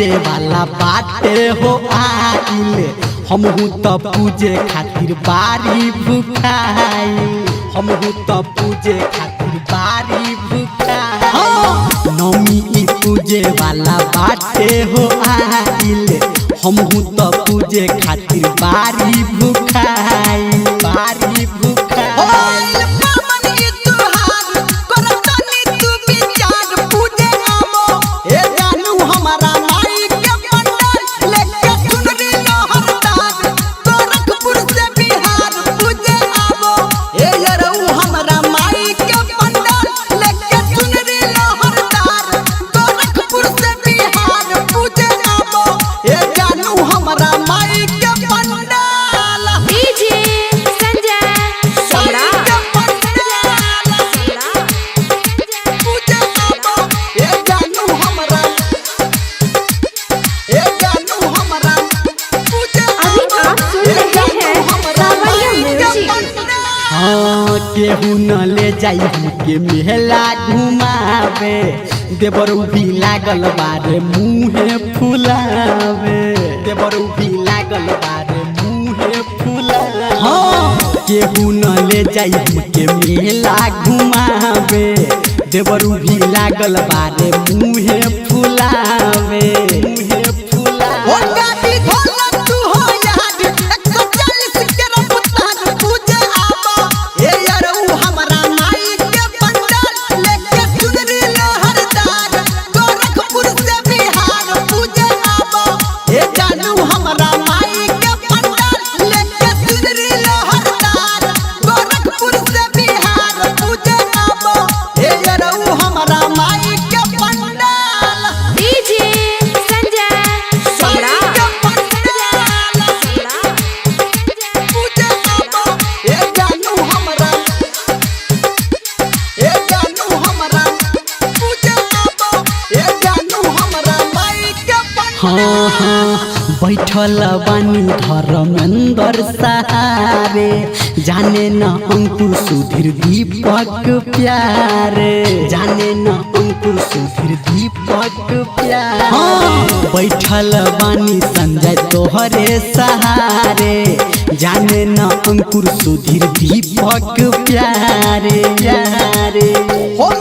पूजे वाला बाटे हो आइल, हमहू त पूजे खातिर बारी भुखाई, हमहू त पूजे खातिर बारी भुखाई। नौमी ई पूजे वाला बाटे हो आइल, हमहू त पूजे खातिर बारी भुखाई, बारी भुखाई। ए जानू हमारा माई के पंडाल लेके चुनरी लोहरदार, गोरखपुर से बिहार पूजे आवो। ए यरऊ हमारा माई के पंडाल लेके चुनरी लोहरदार, गोरखपुर से बिहार पूजे आवो। ए जानू हमारा माई के पंडाल, डीजे संजय माई सम्राट। के पंडाल पूजे आवो। ए जानू हमरा, ए जानू हमरा पूजे अभी आप सुन रहे हैं सावरिया म्यूजिक। हाँ, केहू न ले जाई हमके मेला घुमावे, देवरू भी लागल बारे मुँहे फुलावे, देवरू भी लागल बारे मुँहे फुलावे। हाँ, केहू न ले जाई हमके मेला घुमावे, देवरू भी लागल बारे मुँहे फुलावे, मुँहे फुलावे। डीजे संजय सम्राट। हाँ हाँ, बैठल बानी धर्मेंद्र सहारे, जाने न अंकुर सुधीर दीपक प्यारे, जाने न अंकुर सुधीर दीपक प्यारे। हाँ, बैठल बानी संजय तोहरे सहारे, जाने न अंकुर सुधीर दीपक प्यारे, प्यारे। हो।